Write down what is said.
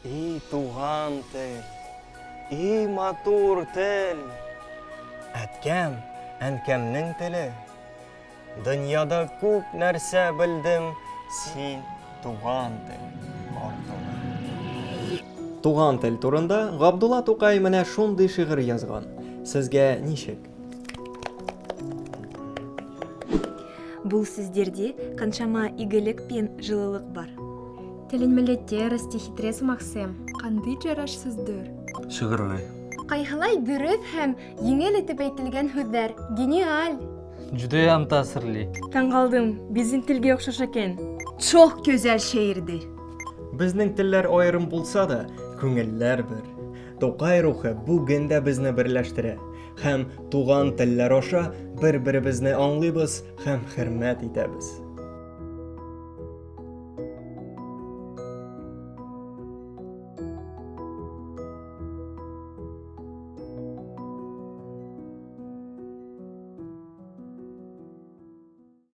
И туган тел, и матур тел! Әткәм, әнкәмнең теле. Дөньяда күп нәрсә белдем, син туган тел аркылы. Туган тел турында Габдулла Тукай менә шундый шигырь язган. Сезгә ничек? Бұл сөздерде қаншама игілік пен жылылық бар. Тӗлӗнмелле терӗс те хитре сӑмахсем. Ҡандай яраш һүҙҙәр. Шиғырҙай. Ҡайһылай дөрөҫ һәм еңел итеп әйтелгән һүҙҙәр. Гениаль! Judayam ta'sirli. Таң қалдым, біздің тілге ұқсас екен. Çox gözəl şeirdir. Безнең телләр аерым булса да, күңелләр бер. Тукай рухы бүген дә безне берләштерә һәм туган телләр аша бер-беребезне аңлыйбыз һәм хөрмәт итәбез.